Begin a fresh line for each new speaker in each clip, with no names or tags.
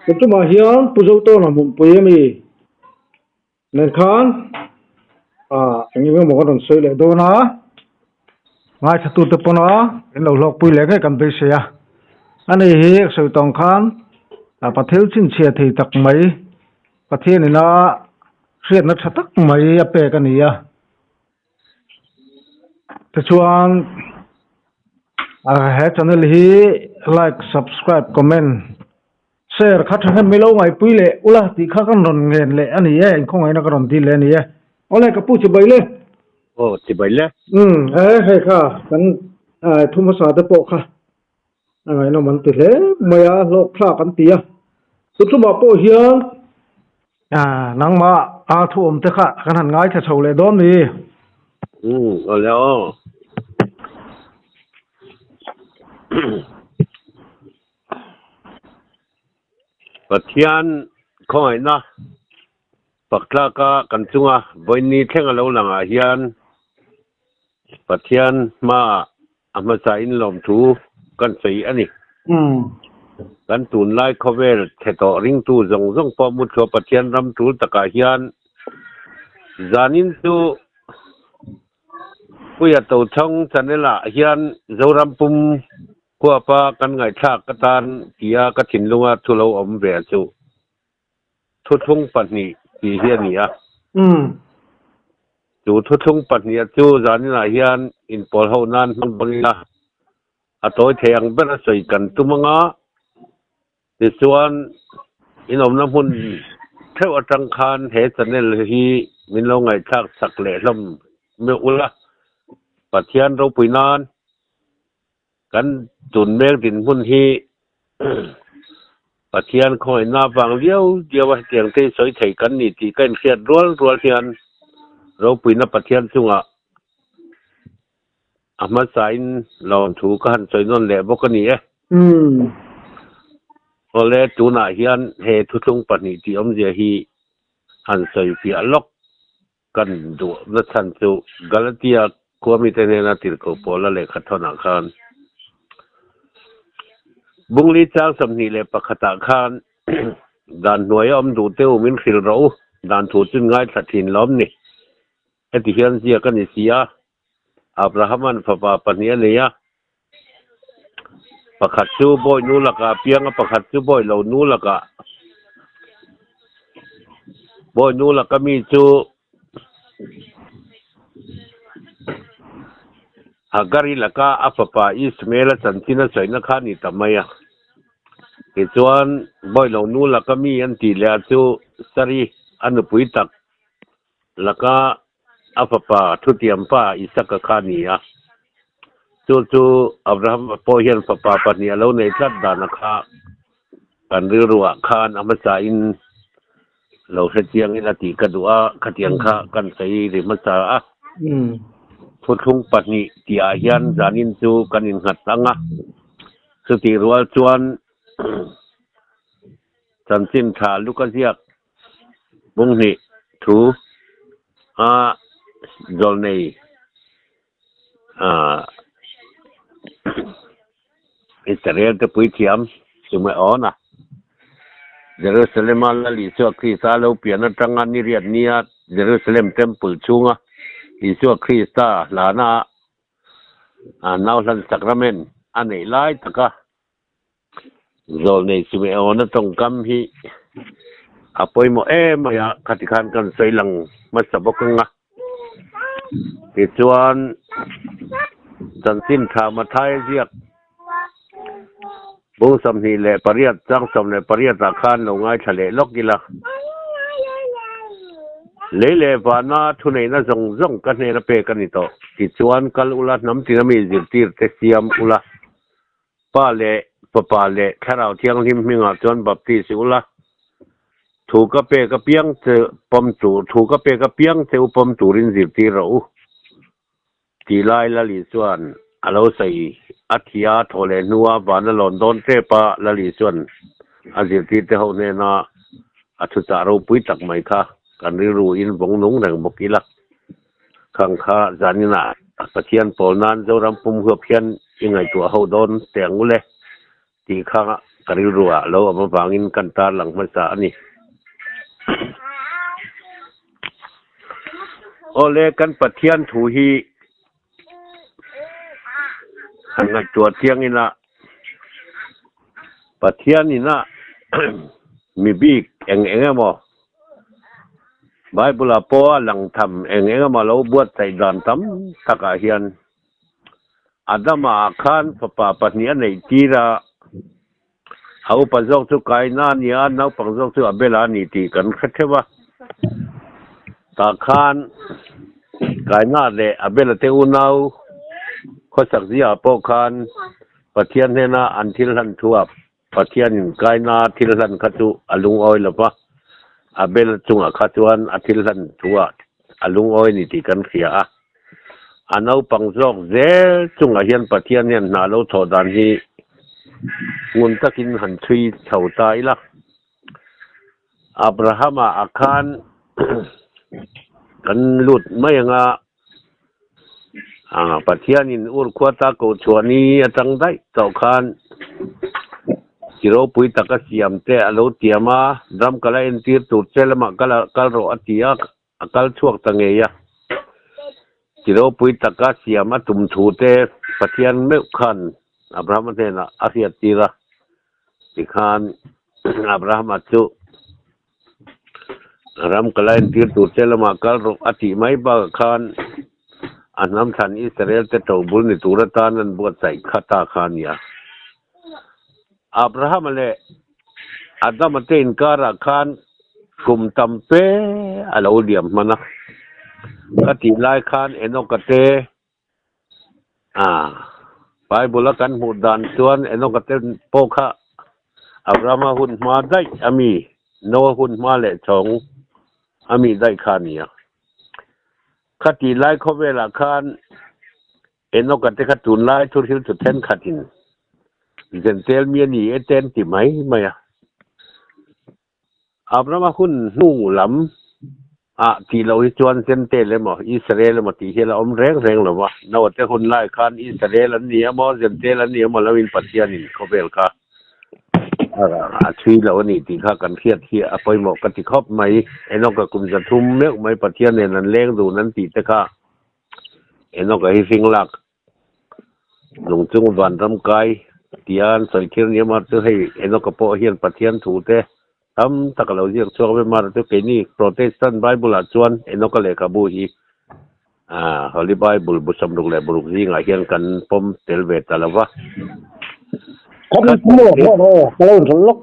Tuntumah hian Pu Zotawna hmunpui ami nen khan ah eng eng emaw kan rawn sawi leh dawn a, ngaithlatute pawna in lo hlawkpui leh ngei kan beisei a. Ani hi sawi tawng khan Pathil chhinchhiah thei tak mai Pathianina hriatna tha tak mai a pek a ni a. Tichuan he channel hi like, subscribe, comment, share kha thahnem mai lo ngaihpui leh ula tih kha kan rawn ngen leh a ni e, inkhawngaihna ka rawn dil leh a ni e. Awle ka pu chibai le.
Aw chibai le.
Umm he hei kha kan thu hmasa te pawh kha A ngaihnawm an ti hle mai a, hlawk thlak an ti a. Tutumah pawh hian nangmah a thu awm te kha kan han ngaithla chho leh dawn ni.
Umm, awle aw. Pathian khawngaihna fak tlaka kan chunga vawiin thleng a lo langah hian Pathian hmaah A hmasa in lawmthu kan sawi a ni. Kan tunlai khawvel chhe tawh ringtu zawng zawng pawh Muthlua Pathian ram tul takah hian zanin chu Puia Tochhawng channel ah hian Zoram pum khuapa kan ngaihthlak atan tia ka thinlunga thu lo awm ve chu. Thuthlung pahnih tih hi a ni a. Chu thuthlung pahniha chu zaninah hian inpawl ho nan hmang bawk ila, a tawi thei ang ber a sawi kan tum anga, tichuan inawmna hmun theuh atang khan he channel hi min lo ngaihthlak sak leh hlawm meuh ula, Pathian ropui nan Kan tun mek dinhmun hi Pathian khawngaihna avang viau viau a hetiang te hi sawi thei kan ni tih ka inhriat rual rual hian ropuina Pathian chungah a hmasain lawmthu ka han sawi nawn leh bawk a ni e. Awle tunah hian he thuthlung pahnih tih awmzia hi han sawi fiah lawk Kan duhna chhan chu Galatia khua mite hnena tirhkoh Paula lehkha thawnah khan Bungli chang 21 ah khan dan hnuaia awm duh te u min hrilh rawh u, dan thu chu ngaithla thin lawm ni. Heti hian ziak a ni si a, Abrahama'n fapa pahnih a nei a, pakhat chu bawi nu lakah a piang a, pakhat chu bawi lo nu lakah. Bawi nu laka mi chu Hagari laka a fapa Ismael a chanchin a sawina kha a ni ta mai a. Tichuan bawi lo nu laka mi an tih leh ah chu Sari a nupui tak laka a fapa thutiam pa Isaka kha a ni a. Chu chu Abraham pawh hian fapa pahnih a lo nei tlat dana kha kan rilruah khan a hmasain lo hre chiangin a tih ka duh a, khatiang kha kan sawi ri hmasa a. Thuthlung pahnih tihah hian zanin chu kan innghat ang a, chutih rual chuan chanchin tha Luka ziak Bunghnih thu a zawlnei Israel te puithiam Simeon a Jerusalem a Lal Isua Krista lo pian atanga ni riat nia Jerusalem Temple chhunga Isua Krista hlana nauhlan sacrament a neih lai taka Zawlnei Simeona tawngkam hi a pawimawh em mai a, khati khan kan sawi lang hmasa bawk ang a. Tichuan, chanchin tha Mathai ziak bung 28 chang 18 ah khan lo ngaithla leh lawk ila. Lei leh vana thuneihna zawng zawng ka hnena pek a ni tawh. Tichuan, kal ula hnam tina mi zirtir te siam ula. Pa leh Fapa leh Thlarau Thianghlim hmingah chuan baptis ula, thu ka pek apiang che pawm tur, thu ka pek apiang che u pawm turin zirtir rawh u, tih lai Lali chuan a lo sawi. A thia thaw leh hnua van a lawn dawn tep a, Lali chuan a zirtirte ho hnena a thuchah ropui tak mai kha kan rilru in vawng nung reng bawk ila. Khang kha zaninah Pathian pawl nan Zoram pum huap hian i ngaihtuah ho dawn teh ang u le tih kha ka rilru ah lo awm avangin kan tarlang hmasa a ni. Awle kan Pathian thu hi han ngaihtuah chiang ila Pathian ina mi bik eng eng emaw Bible ah pawh a lang tham eng eng emaw lo buatsaih dan tam takah hian Adama ah khan fapa pahnih a neih tir a, a upa zawk chu Kaina a ni a, naupang zawk chu Abela a ni tih kan hre theuh a. Tah khan Kaina leh Abela te unau khawsak ziaah pawh khan Pathian hnena an thil hlan thuah Pathianin Kaina thil hlan kha chu a lungawi lo va, Abel chungah kha chuan a thil hlan thuah a lungawi ni tih kan hria a. A naupang zawk zel chungah hian Pathian hian hna lo thawh dan hi ngun takin han chhui chho ta ila. Abrahama ah khan kan lut mai anga Pathianin ur khuata koh chhuah ni atang daih tawh khan chi ropui taka siam te a lo tiam a, ram kala entir tur che lamah kal rawh a ti a. A kal chhuak ta ngei a, chi ropui taka siam a tum thu te Pathian meuh khan Abrahama hnenah a hriat tir a, tikhan Abrahama chu ram ka la entir tur che lamah kal rawh a tih mai bakah khan a hnam thlan Israel te tobul ni tur atan an buatsaih kha ta kha a ni a. Abrahama leh Adama te inkarah khan kum tam pe a lo liam hman a. Ka tih lai khan Enoka te ah Bible a kan hmuh dan chuan Enoka te pawh kha Abrahama hun hma daih a mi, Noah hun hma leh chhawng a mi daih kha a ni a. Kha tih lai khawvelah khan Enoka te kha tunlai thurhil chu thenkhatin Zentel mi a ni e te an ti mai mai a. Abrahama hun hnu lam ah tih loh hi chuan Zentel emaw Israel emaw tih hi a la awm reng reng lo va. Noah te hun lai khan Israel an ni emaw Zentel an ni emaw lo in Pathianin khawvel kha a chhui lo a ni tih kha kan hriat hi a pawimawh ka ti khawp mai. Enoka kum 300 meuh mai Pathian nen an leng dun an tih te kha Enoka hi hring lak nung chung vanram kai tia an sawi thil nia mar chu hei Enoka pawh hian Pathian thu te tam tak a lo ziak chhuak ve mar chu keini Protestant Bible ah chuan Enoka lehkhabu hi ah Holy Bible bu 66 leh buruk zingah hian kan pawm tel ve ta lo va.
Kan pawm lo ka lo inhrilh lawk.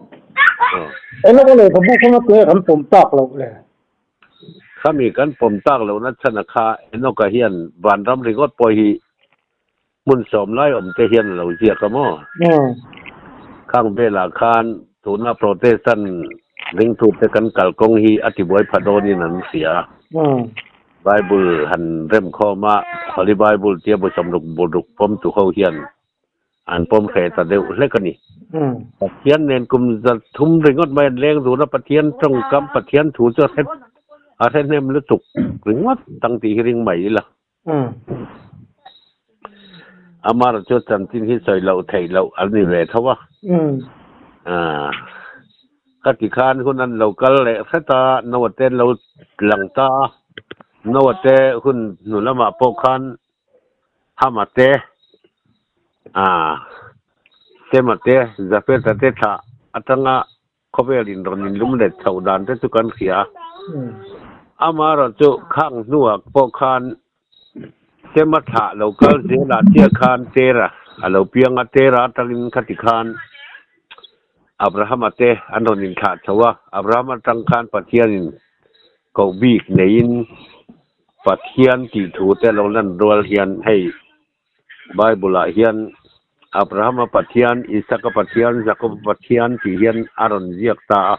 Enoka lehkhabu kha tunge kan pawm tak loh le?
Khami kan pawm tak lohna chhana kha Enoka hian vanram ringawt pawh hi hmun sawm lai awm te hian a lo ziak a maw? Khang velah khan tuna Protestant ringtute kan kalkawng hi a tibuai pha dawnin an hria a. Bible han remkhawm a, Holy Bible tia bu 60 buruk pawmtu ho hian An pawm hreh ta deuh hlek a ni. Pathian nen kum 300 ringawt mai an leng dun a, Pathian tawngkam, Pathian thu chu a hre hnem lutuk ringawt tang tih hi ring mai ila. Amar chu chanchin hi sawi loh theih loh an ni ve tho a. Ka ti khan hun an lo kal leh hret a, Noah te an lo lang ta a, Noah te hun hnu lamah pawh khan Hama te, Sema te, Jafeta te thlah atanga khawvel in rawn inlum let chhoh dan te chu kan hria a. Amaherawhchu khang hnuah pawh khan Sema thlah lo kal zelah chiah khan Tera a lo piang a, Tera atangin khati khan Abrahama te an rawn inthlah chho a, Abraham atang khan Pathianin koh bik neiin Pathian tih thu te lo lan rual hian hei Bible ah hian Abrahama Pathian, Isaka Pathian, Jakoba Pathian tih hian a rawn ziak ta a.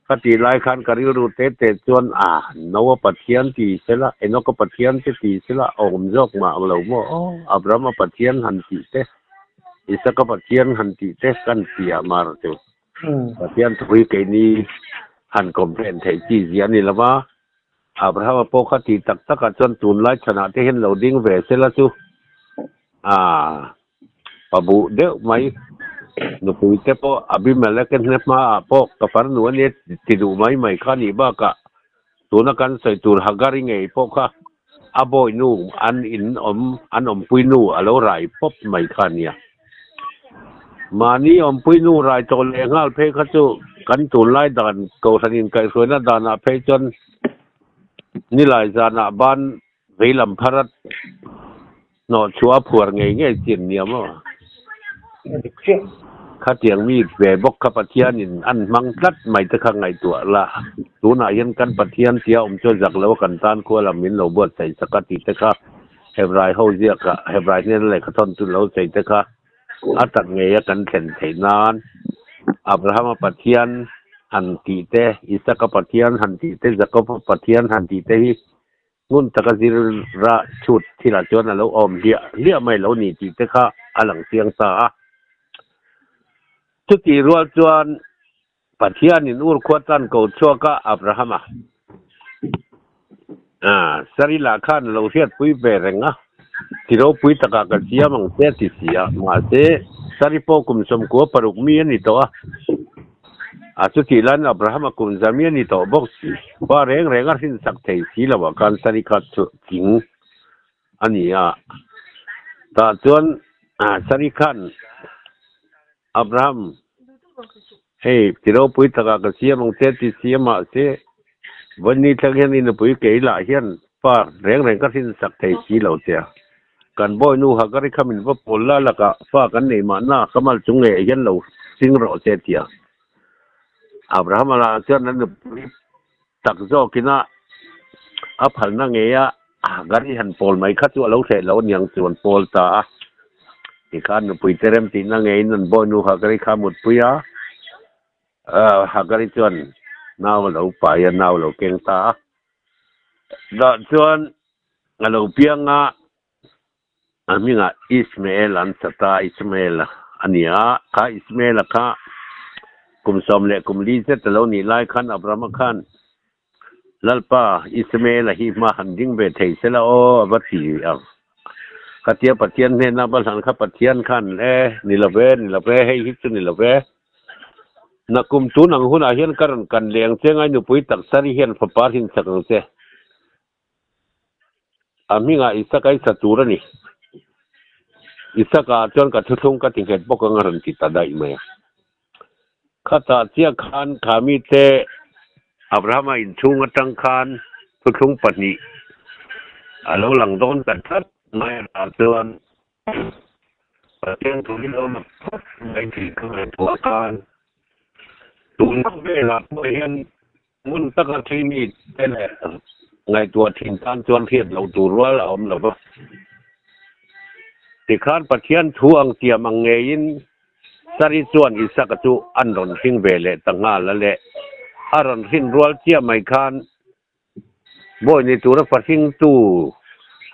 Ka tih lai khan ka rilru te te chuan a Noa Pathian ti sela, Enoka Pathian te ti sela a awm zawk mah ang lo maw aw, Abrahama Pathian han tih te, Isaka Pathian han tih te kan ti ah mar chu. Pathian thu hi keini han complain theih chi zia a ni lo va. Abrahama pawh kha tih tak takah chuan tunlai chhanah te hian lo ding ve sela chu ah pa buh deuh mai nupui te pawh Abimelek-a hne hmaah pawh ka farnu a nia ti duh mai mai kha nih bakah tuna kan sawi tur Hagari ngei pawh kha a bawinu an in awm an awmpui nu a lo rai pawp mai kha a nia. Mahni awmpui nu rai tawh leh nghal phei kha chu kan tunlai dan kohhran inkaihhruaina danah phei chuan nilai zanah ban veilam phar a hnawh chhuah a phuar ngei ngei chi an nia maw? Khatiang mi ve bawk kha Pathianin an hmang tlat mai te kha ngaihtuah la, tunah hian kan Pathian tia awm chu a zak lo a kan tan khua lam min lo buatsaih sak a tih te kha Hebrai ho ziakah Hebrai hnena lehkha thawn chu lo sawi te kha a tak ngei a kan thlen theih nan Abrahama Pathian han tih te, Isaka Pathian han tih te, Jakoba Pathian han tih te hi Ngun taka zir rah chhut thilah chuan a lo awm hliah hliah mai lo ni tih te kha a lang chiang ta a. Chutih rual chuan Pathianin ur khua tan ko chhuak a Abrahama Sarila khan a lo hriatpui ve reng a, ti ropui takah ka siam ang che a ti si a, mahse Sari pawh kum 96 mi a ni tawh a. A chutih laiin Abrahama kum zami a ni tawh bawk si. Pa reng reng a hrinsak thei si lo ah khan Sari kha chu tling a ni a. Tah chuan Sari khan Abraham, hei ti ropui takah ka siam ang che ti si a mahse vawiin thleng hian i nupui kei lah hian pa reng reng ka hrinsak thei si lo che a. Kan bawi nu Hagari kha min va pawl la lakah fa kan nei mahna ka mal chung ngei hian lo sing rawh se tia. Abrahama lah chuan a nupui tak zawkin a a phalna ngeia Hagari han pawl mai kha chu a lo hreh lo aniang chu an pawl ta a. Tikhan nupui te rem tihna ngeiin an bawi nu Hagari kha a mutpui a. Hagari chuan nau a lo pai a, nau a lo keng ta a. Dah chuan a lo piang a, a hmingah Ismael an sat a, Ismael a ni a. Kha Ismael-a kha kum 14 zet a lo nih lai khan Abrahama khan, Lalpa, Ismael-a hi hma han ding ve thei se la aw, a va ti ang. Khatia Pathian hnena va hlan kha Pathian khan, E, ni lo ve, ni lo ve, hei hi chu ni lo ve. Nakum tun ang hunah hian ka rawn kan leh ang che, ngai nupui taksari hian fapa hrinchak ang che. A hmingah Isaka i sa tur a ni. Isaka ah chuan ka thuthlung ka ti nghet bawk ang a rawn ti ta daih mai a. Khatah chiah khan kha mite Abrahama inchhung atang khan thuthlung pahnih a lo lang dawn ta tlat mai a tah chuan Pathian thu hi lo mak phawt mai tih ka ngaihtuah khan tun velah pawh hian Hmun taka thui mi te leh ngaihtuah thin tan chuan hriat loh tur rual a awm lo va. Tikhan Pathian thu ang tiam ang ngeiin Sari chuan Isaka chu an rawn hring ve leh ta nghal a leh a rawn hrin rual chiah mai khan bawi ni tura fahringtu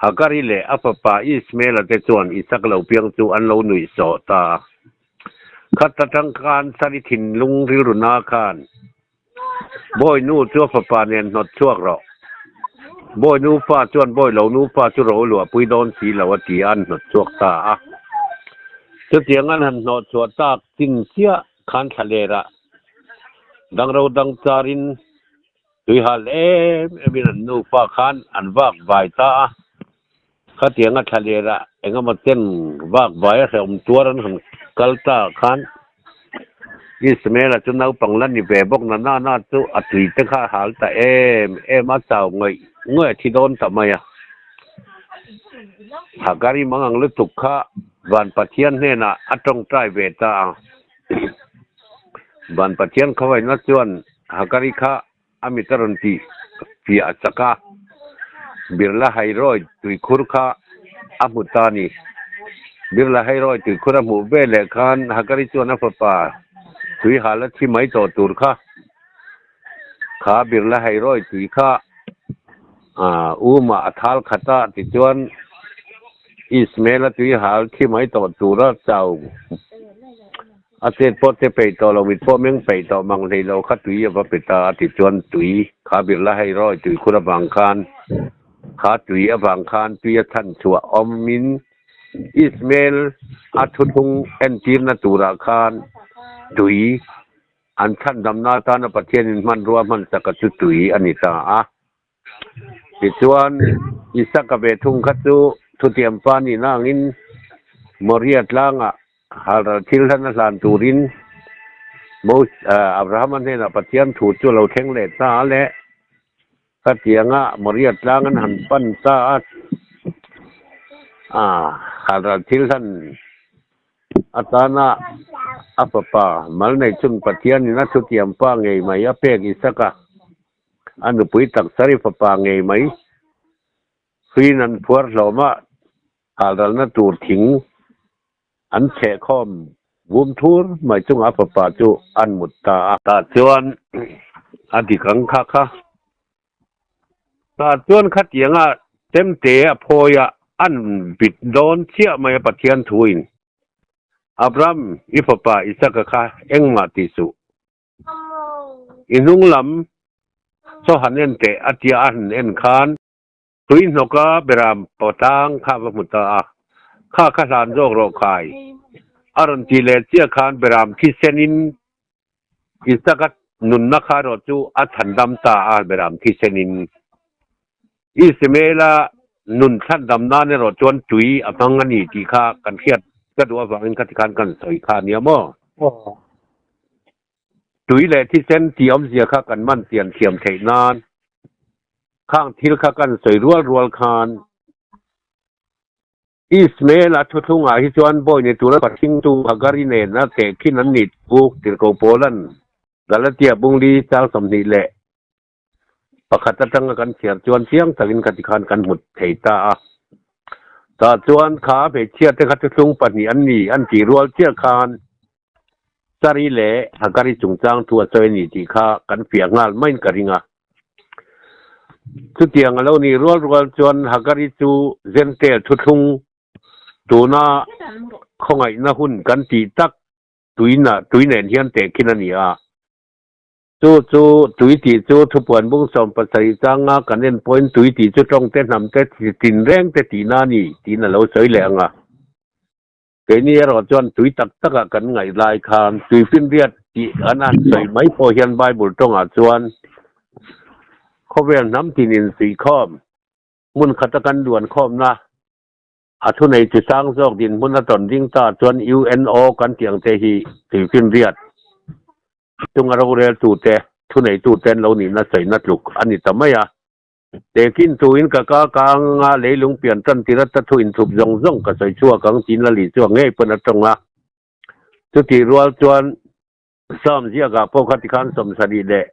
Hagari leh a fapa Ismaela te chuan Isaka lo piang chu an lo nuih sawh ta a. Khat atang khan Sari thinlung rilruna khan Bawi nu chu a fapa nen hnawt chhuak rawh. Bawi nu fa chuan bawi lo nu fa chu ro luahpui dawn si lo a ti a, an hnawt chhuak ta a. Chutiang an han hnawh chhuah tak chin chiah khan thla lerah dangro dang charin tuihal em emin an nufa khan an vak vai ta a. Khatianga thla lerah engemaw chen vak vai a hrehawm tuar an han kal ta khan Ismael-a chu naupang la ni ve bawk na nana chu a tui te kha a hal ta em em a, chau ngawih ngawih a thi dawn ta mai a. Hagari mang ang lutuk kha Van Pathian hnenah a tawngtai ve ta a. Van Pathian khawaihna chuan Hagari kha A mit a rawn tih fiah chak a, Birla Hairawi tuikhur kha a hmu ta a ni. Birla Hairawi tuikhur a hmuh ve leh khan Hagari chuan a fapa tui hal a thi mai tawh tur kha, kha Birla Hairawi tui kha umah a thal khat a, tichuan Ismael-a tui hal thi mai tawh tura chau. A chet pawh che peih tawh lo, mit pawh meng peih tawh mang hlei lo kha tui a va pe ta a ti chuan tui kha birla hei rawi tui khur avang khan kha tui avang khan tui a chhan chhuah awmin Ismael a thuthlung entirna turah khan tui an chhandamna atana Pathianin hmanrua hmansak a chu tui a ni ta a. Tichuan, Isaka ve thung kha chu thutiam pa nihna angin Moria tlangah halral thil hlan a hlan turin Abrahama hnenah Pathian thu chu a lo thleng leh ta a le. Khatianga Moria tlang an han pan ta a, halral thil hlan atana a fapa mal nei chun Pathianin a thutiam pa ngei mai a pek Isaka A nupui taksari fapa ngei mai hruiin an phuar hlawm a, halralna tur thing an chhehkhawm vum thur mai chungah a fapa chu an mut ta a. Tah chuan a dik ang kha kha. Tah chuan khatianga chemte a phawi a, an bit dawn chiah mai a Pathian thuin, Abraham, i fapa Isaka kha engmah tih suh. I hnung lam chaw han en teh a tia a han en khan tui hnawka beram patang kha va hmu ta a, kha kha hlan zawk rawh khai a rawn ti leh chiah khan beram thisenin Isaka nunna kha erawh chu a chhandam ta a beram thisenin Ismaela nun chhandam nan erawh chuan tui a hmang a ni tih kha kan hriat ka duh avangin khati khan kan sawi kha a nia maw? Tui leh thisen tih awmzia kha kan man chian thiam theih nan khang thil kha kan sawi rual rual khan Ismael-a thuthlungah hi chuan bawi ni tura pathingtu Hagari nena tehkhin an nih thu Tirhkoh Paula'n Galatia bungli chang 21 atanga kan chhiar chuan chiang takin khati khan kan hmu thei ta a. Tah chuan kha hmeichhia te kha thuthlung pahnih an ni an tih rual chiah khan Sari leh Hagari chungchang thu a sawi a ni tih kha kan fiah nghal maiin ka ring a. Chutiang a lo nih rual rual chuan Hagari chu Jentail thuthlung tuna khawngaihna hun kan tih tak tuina tui nen hian tehkhin a ni a. Chu chu tui tih chu thupuan bung 17 changa kan en pawhin tui tih chu tawng te hnam te tinreng te tihna a ni tiin a lo sawi leh ang a. Keini erawh chuan tui tak takah kan ngaih lai khan tui finriat tih an han sawi mai pawh hian Bible tawngah chuan khawvel hnam tin insuihkhawm hmun khata kan luan khawmna A thunei chi sang zawk dinhmun a tawn ding ta chuan UNO kan tih ang te hi tuifinriat chunga roreltute, thuneitute an lo nihna sawina tluk a ni ta mai a. Tehkin tuin ka ka kanga leilung pian tan tir ata thu inthup zawng zawng ka sawi chhuak ang tiin la li chuak ngei pawn a tawng a. Chutih rual chuan Psalm ziakah pawh kha tikhan 78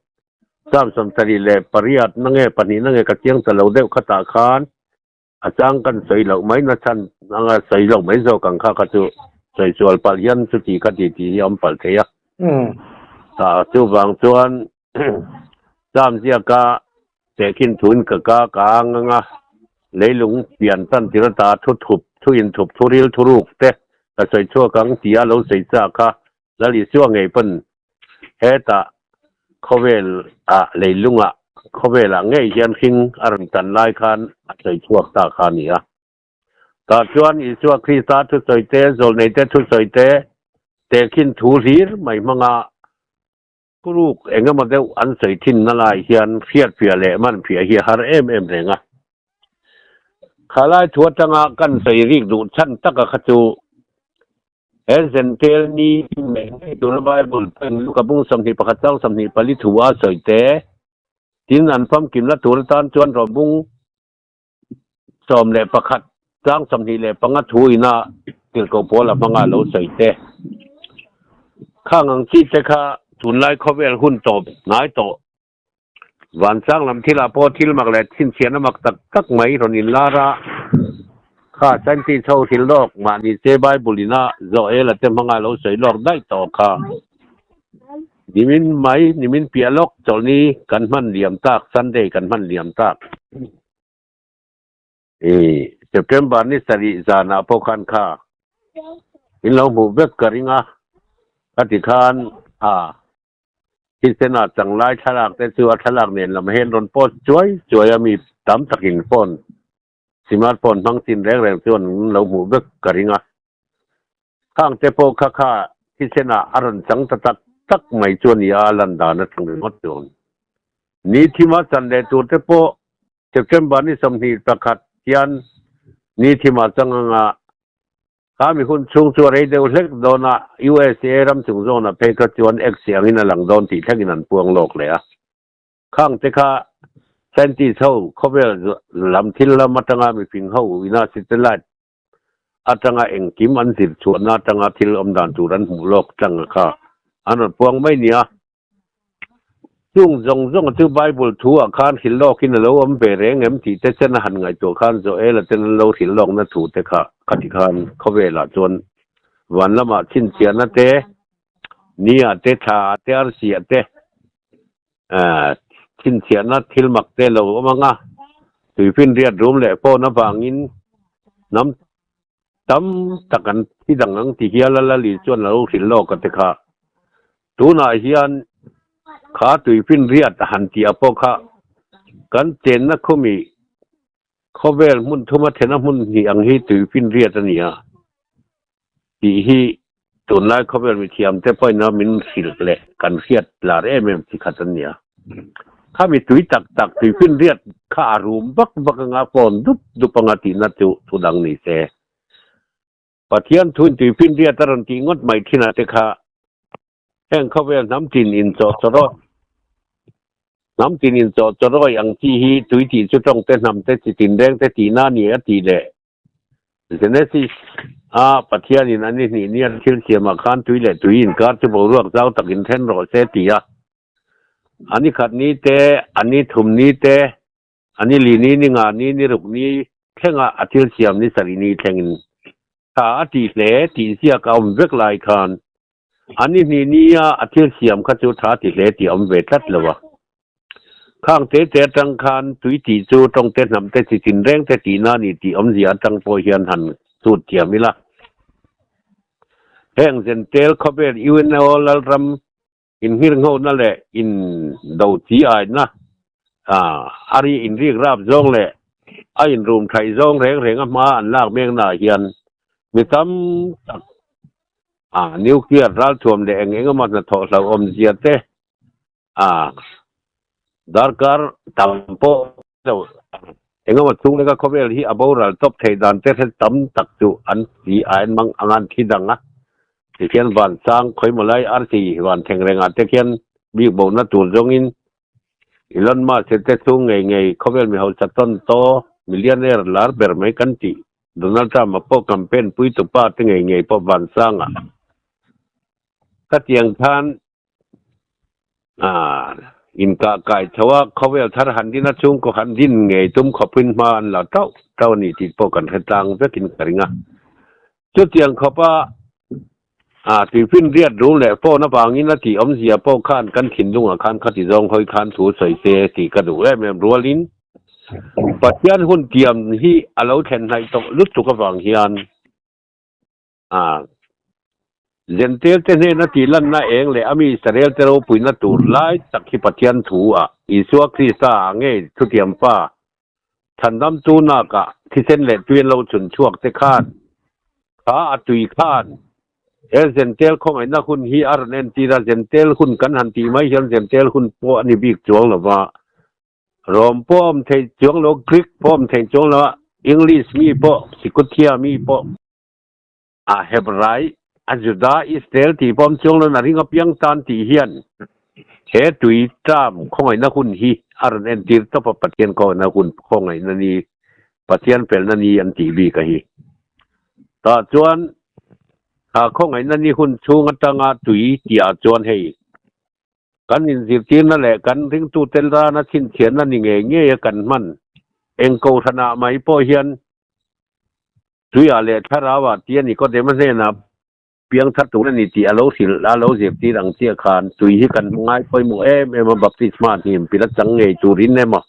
Psalm 78 na nge pahnih na nge ka chiang ta lo deuh khatah khan A chang kan sawi loh mai na chhan anga sawi loh mai zawk ang kha kha chu sawi sual palh hian chuti kha ti tih hi a awm palh thei a. Tah chuvang chuan Sam ziaka tehkhin thuin ka ka ka ang anga leilung pian tan tir ata thu thup thu inthup thu ril thu ruk te ka sawi chhuak ang tia lo sawi chak kha Lal Isua ngei pawn hetah khawvel ah leilung ah khawvel ah ngei hian hring a rawn tan lai khan a sawi chhuak ta kha a ni a. Tah chuan Isua Krista thusawi te, zawlnei te thusawi te, tehkhin thu hlir mai hmanga thuruk eng emaw deuh an sawi thin na lai hian hriatfiah leh manfiah hi a har em em reng a. Khalai thu atanga kan sawi rik duh chhan taka kha chu He Zentel ni ngei ngei tura Bible pawhin Luka bung 21 chang 24 thu a sawi te, tin an famkimna tur atan chuan Rom bung 11 chang 25 thu ina tirhkoh pawl a hmanga lo sawi te. Khang ang chi te kha tunlai khawvel hun tawp hnai tawh Vansang lam thilah pawh thil mak leh chhinchhiahna mak tak tak mai rawn inlar a, kha scientist ho hrilh lawk mahni se Bible ina Joel-a te hmanga lo sawi lawk daih tawh kha. Nimin mai, nimin piah lawk chawlhni kan hman liam tak, Sunday kan hman liam tak. September ni sarih zanah pawh khan kha in lo hmuh vek ka ring a. Ka ti khan a thisen ah changlai thlalak te chu a thlalak nen lam hian rawn post chuai chuai a mi tam takin phone smartphone hmang chin reng reng chuan an lo hmuh vek ka ring a. Khang te pawh kha kha thisen ah a rawn chang ta tak tak mai chu a ni a, a lan dan atang ringawt chuan ni thima chan leh tur te pawh September ni 21 hian ni thima chang anga Kha mi hun chhung chu a rei deuh hlek dawn a, USA ram chung zawnah phei kha chuan ek si angin a lang dawn tih thlengin an puang lawk leh a. Khang te kha scientist ho khawvel lam thil lam atanga mifing ho ina satellite atanga engkim an zir chhuahna atanga thil awm dan tur an hmuh lawk tlang a kha an rawn puang mai nia. Chung zawng zawng chu Bible thu ah khan hrilh lawkin a lo awm ve reng em tih te chen a han ngaihtuah khan Joel-a ten an lo hrilh lawkna thu te kha khati khan khawvelah chuan van lamah chhinchhiahna te, ni ah te, thla ah te, arsi ah te chhinchhiahna thil mak te lo awm ang a, tuifinriat rum leh phone avangin hnam Tam tak an thi dang ang ti hial a Lali chuan a lo hrilh lawk a te kha. Tunah hian kha tuifinriat a han tih a pawh kha kan chenna khumi khawvel hmun thuma thena hmun hnih ang hi tuifinriat a ni a tih hi tunlai khawvel mithiam te pawhin a min hrilh leh kan hriat lar em em chi khat a ni a. Khami tui tak tak tuifinriat kha a rum vak vak anga phone dup dup anga tihna chu thu dang ni se. Pathian thuin tuifinriat a rawn tih ngawt mai thinah te kha heng khawvel hnam tin inchawh chawrawi hnam tin inchawh chawrawi ang chi hi tui tih chu tawng te hnam te chi tinreng te tihna a ni a tih leh Genesis a Pathianin a ni hnih nia thil siamah khan tui leh tui inkar chu boruak zau takin then rawh se ti a. A ni khat ni te, a ni thum ni te, a ni li ni, ni nga ni, ni ruk ni thlenga a thil siam ni sarih ni thlengin tha a tih hle tih ziak a awm vek lai khan a ni hnih nia a thil siam kha chu tha ti hle tih a awm ve tlat lo a. Khang te te atang khan tui tih chu tawng te hnam te chi tin reng te tihna a ni tih awmzia atang pawh hian han chhut thiam ila. Heng Zentel khawvel UNO Lalram Inhngirnghona leh indo chi aina a ri inrik rap zawng leh a inrum thaih zawng reng reng a hma an lak meknaah hian mi tam tak nuclear ralthuam leh eng eng emaw hnathawh hlauhawmzia te darkar tam pawh lo eng emaw chhung leka khawvel hi a boral tawp theih dan te hre tam tak chu an si a en mang ang an thi dang a, tikhian van sang khawimaw lai arsi van thleng rengah te khian bik bohna tur zawngin Elon Musk te chhung ngei ngei khawvel mi hausa tawn to millionaire lar ber mai kan tih Donald Trump a pawh campaign pui tupa te ngei ngei pawh van sangah khatiang khan Inkah kai tho a, khawvel thar han din a chhungkaw han din ngei tum khawpin hma an la tauh tauh a ni tih pawh kan hre tlang vekin ka ring a. Chutiang khawpa tuifinriat rum leh phone avangin a tih awmzia pawh khan kan thinlungah khan khati zawng hawi khan thu sawi se tih ka duh em em rualin Pathian hun tiam hi a lo thlen hnaih tawh lutuk avang hian Zentel te hnena tih lanna eng leh a mi Israel te ropuina tur lai tak hi Pathian thu ah Isua Krista ah ngei thutiam pa chhandamtu nakah thisen leh tui an lo chhun chhuak te khan kha a tui khan he Zentel khawngaihna hun hi a rawn entir a, Zentel hun kan han tih mai hian Zentel hun pawh a ni bik chuang lova Rom pawh a awm thei chuang lo, Greek pawh a awm thei chuang lo a, English mi pawh, Sikuthia mi pawh. A Hebrai, a Juda, Israel tih pawm chuang loin a ring apiang tan tih hian he tui term khawngaihna hun hi a rawn entir tawp a, Pathian khawngaihna hun, khawngaihna ni, Pathian felna ni an tih bik a hi. Tah chuan kha khawngaihna ni hun chhung atanga tui tihah chuan hei kan inzirtirna leh kan ringtute tana chhinchhiahna ni ngei ngei a kan hman eng kohhranah mai pawh hian Tuiah leh thlarauah tih a ni Nikodema hnenah piang thar tur a ni tih a lo hrilh a lo zirtir ang chiah khan tui hi kan ngai pawimawh em em a, baptisma hnim pil a chang ngei turin emaw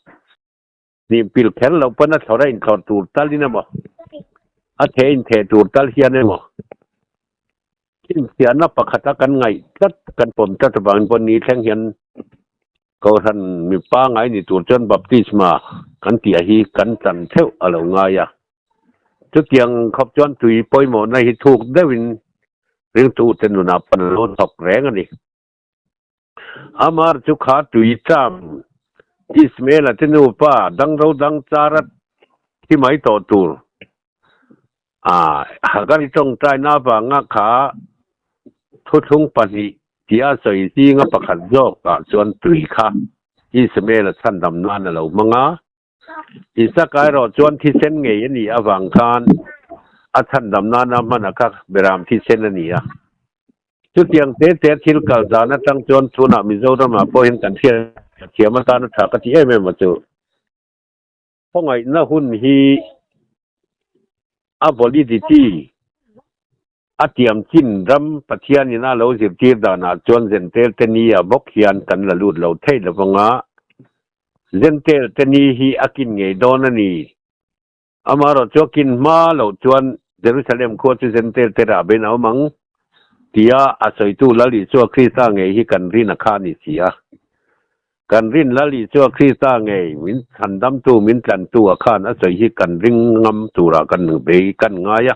hnim pil kher loh pawn a thlawr a inthlawr tur talin emaw a theh intheh tur tal hian emaw. Chhinchhiahna pakhata kan ngaih tlat, kan pawm tlat avangin pawh ni thleng hian Kohhran mi pangngai ni tur chuan baptisma kan tih hi kan chan theuh a lo ngai a. Chutiang khawp chuan tui pawimawhna hi thuk deuhin ringtute nunah pawn a lo thawk reng a ni. Amar chu kha tui ṭam Ismael-a te nupa dangro dang chara thi mai tawh tur a Hagari tawngtaina avanga kha thuthlung pahnih tia sawi zinga pakhat zawkah chuan tui kha Ismael-a chhandam nan a lo hmang a. Isaka erawh chuan thisen ngei a nih avang khan a chhandam nana hman a kha Beram thisen a ni a. Chutiang te te thil kal dan atang chuan tunah Mizoramah pawh hian kan hriat thiam atana tha ka ti em em a chu. Khawngaihna hun hi a validity a tiam chin ram Pathianin a lo zirtir danah chuan Zentel te ni ah bawk hian kan la lut lo thei lo vanga Zentel te ni hi a kin ngei dawn a ni. Amaherawh chu a kin hma loh chuan Jerusalem khua chu Zentel te rah bein a awm ang tia a sawitu Lal Isua Krista ngei hi kan rin a kha a ni si a. Kan rin Lal Isua Krista ngei min chhandamtu, min tlantu a khan a sawi hi kan ring ngam turah kan bei kan ngai a.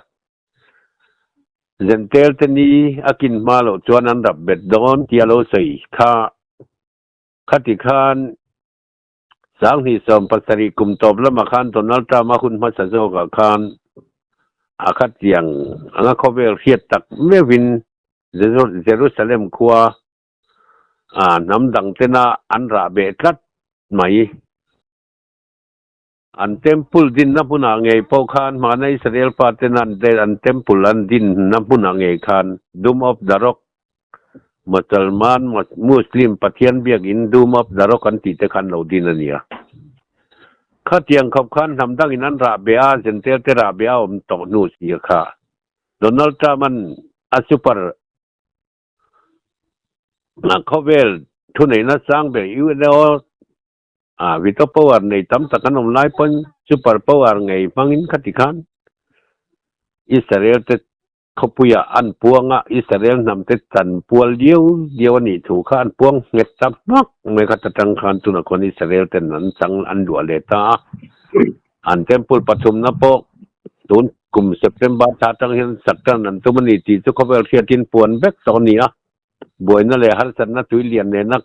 Zentel te ni a kin hma loh chuan an rap bet dawn tia lo sawi kha. Khati khan 2017 kum tawp lamah khan Donald Trump a hun hmasa zawkah khan a khatiang anga khawvel hriat tak meuhin Jerusalem khua A hnam dang tena an rah beh tlat mai. An temple dinna hmunah ngei pawh khan hmana Israel pa tena an temple an dinna hmunah ngei khan Dome of the Rock, Musalman, Muslim, Pathian biakin Dome of the Rock an tih te khan lo din a nia. Khatiang khawp khan hnam dangin an rah beh a, Gentile te rah beh a awm tawh hnu si kha. Donald Trump-a'n a super Khawvel thuneihna sang ber UNO ah veto power nei tam tak an awm lai pawn super power ngei hmangin khati khan Israel te khawpuiah an puang a, Israel hnam te chan pual diau diau a nih thu kha an puang nghet ta hmak mai kha ta tang khan tunah khuan Israel ten an chang an luah leh ta a. An temple pathumna pawh tun kum September thla atang hian sak tan an tum a ni tih chu khawvel hriatin puan vek tawh a ni a. Buaina leh harsatna tui lian nena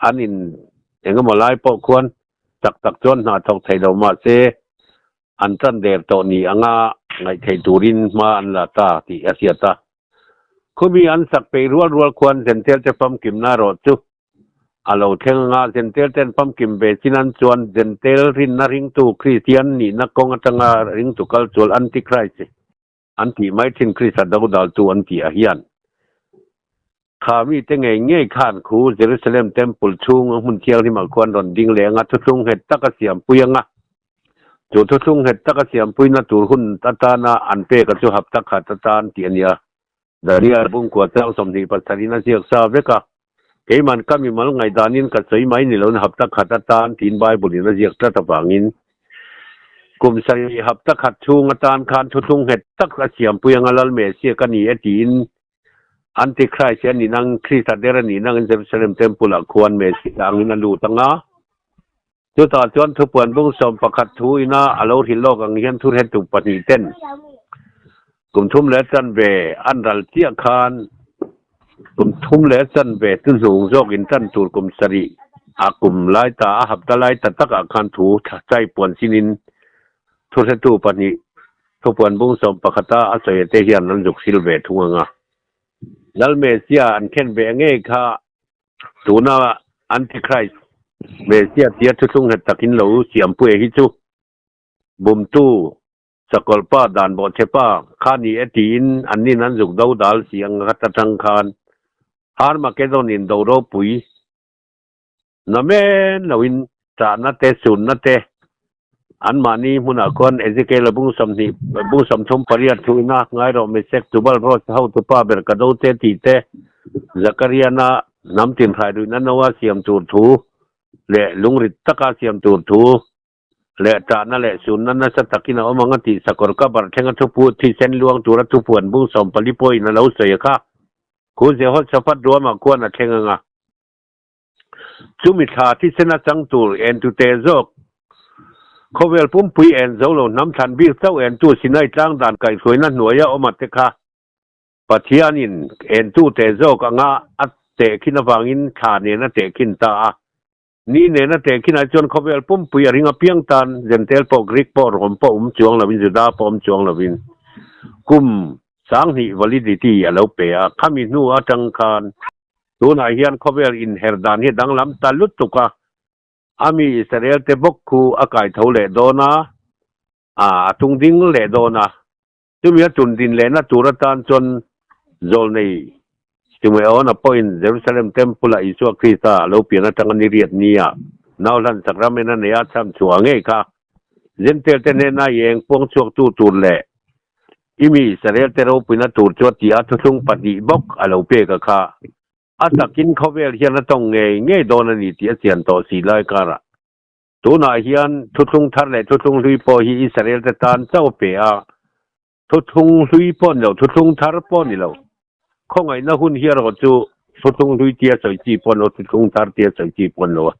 an in engemaw lai pawh khuan tak tak chuan hna thawk thei lo mah se an tan der tawh ni anga ngaih theih turin hma an la ta tih a hriat a. Khumi an sak peih rual rual khuan Zentel te famkimna erawh chu A lo thleng anga Zentel ten famkim ve chin an chuan Zentel rinna ringtu Kristian nihna kawng atanga ringtu kal chual Antichrist an tih mai thin Krista dodaltu an tih ah hian kha mite ngei ngei khan khu Jerusalem Temple chhung a hmun thianghlim ah khuan rawn ding leh anga thuthlung nghet tak a siampui anga chu thuthlung nghet tak a siampuina tur hun atana an pek a chu hapta khat atan tih a nia. Daniel Bungkua chang 27 in a ziak sa vek a, Keiman ka mimal ngaihdanin ka sawi mai ni loin hapta khat atan tiin Bible in a ziak tlat avangin kum sarih hapta khat chhung atan khan thuthlung nghet tak a siampui anga Lal Messiah ka ni e tiin Antichrist hi a nih nang Krista der a nih nangin Jerusalem Temple ah khuan Messiah angin a lut anga chutah chuan thupuan bung 11 thu ina a lo hrilh lawk ang hian thurhetu pahnih ten kum thum leh chanve an ral chiah khan kum thum leh chanve chu hnung zawk in tan tur kum sarih a kum lai ta a hapta lai ta takah khan thu chai puan sinin thuhretu pahnih thupuan bung 11 a a sawi te hian an zuk sil ve thung anga Lal Messiah an khen ve ngei kha Tuna Antichrist, Messiah tia thuthlung nghet takin lo siampuia hi chu bumtu sakawlhpa dan bawhchhepa kha ni e tiin annin an zuk do dal si ang khat atang khan Armageddon in do ropui na men loin chahna te sunna te Anmahni hmunah khuan Ezekiel-a bung 20 bung 38 thuina ngai rawh Mesek Tubal Rosh hotupa ber ka do che tih te, Zakariana hnam tinhrai ruihna noa siam tur thu leh lungrit taka siam tur thu leh ṭahna leh sunna nasa takin a awm ang a tih sakawr ka bar thlenga thupu thisen luang tura thupuan bung 14 pawhin a lo sawi a kha. Khu Jehoshaphat ruamah khuan a thleng ang a. Chumi thla thisen a chang tur en tu te zawk. Khawvel pumpui en zo lo hnam thlan bik chauh en tu Sinai tlang dan kaihhruaina hnuaia awm a te kha Pathianin en tu te zawk anga a tehkhin avangin thla nen a tehkhin ta a. Ni nena tehkhinah chuan khawvel pumpui a ring apiang tan Jentail pawh Greek pawh Rom pawh awm chuang lovin Juda pawh awm chuang lovin kum sanghnih validity a lo pe a. Khami hnu atang khan tunah hian khawvel inher dan hi a danglam ta lutuk a, a mi Israel te bawk khu a kai tho leh dawn a, a tung ding leh dawn a. Chumi a tun din lehna tur atan chuan zawlnei Simeona pawhin Jerusalem Temple-ah Isua Krista a lo pian atanga ni riat nia nauhlan sakramen a nei a chham chhuah ngei kha Jentail te hnena i eng puang chhuaktu tur leh i mi Israel te ropuina tur chu a ti a thuthlung pahnih bawk a lo pek a kha a takin khawvel hian a tawng ngei ngei dawn a ni tih a chian tawh si lai karah Tunah hian thuthlung thar leh thuthlung hlui pawh hi Israel te tan chauh a pe a, thuthlung hlui pawh ni lo, thuthlung thar pawh ni lo. Khawngaihna hun hi erawh chu thuthlung hlui tia sawi chi pawh ni lo, thuthlung thar tia sawi chi pawh ni lo a.